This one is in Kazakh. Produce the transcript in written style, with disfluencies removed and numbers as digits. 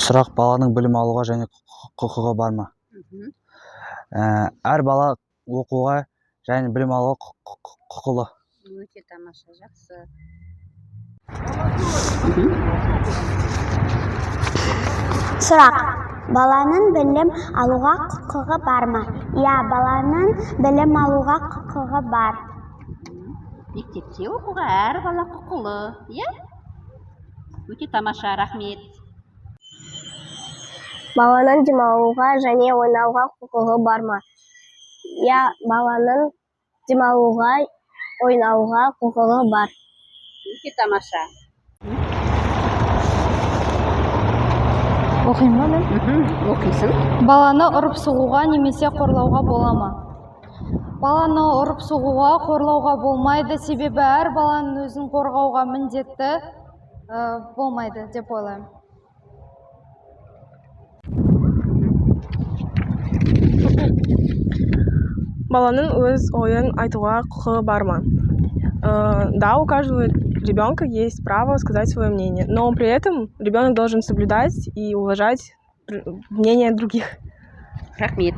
Сұрақ: баланың білім алуға және құқығы бар ма? Әр бала оқуға және білім алуға құқылы. Өте тамаша, жақсы. Сұрақ: баланың білім алуға құқығы бар ма? Иә, баланың білім алуға құқығы бар. Мектепте оқуға әр бала құқылы, иә. Өте тамаша, рахмет. Баланың демалуға және ойнауға құқығы бар ма? Иә, баланың демалуға, ойнауға құқығы бар. Өте тамаша. Оқимын ба мен? Оқисың. Баланы ұрып соғуға немесе қорлауға бола ма? Баланы ұрып соғуға, қорлауға болмайды, себебі әр баланың өзін қорғауға міндетті, болмайды деп ойлаймын. Баланың өз ойын айтуға құқығы бар ма? Да, у каждого ребенка есть право сказать свое мнение, но при этом ребенок должен соблюдать и уважать мнение других. Рахмет.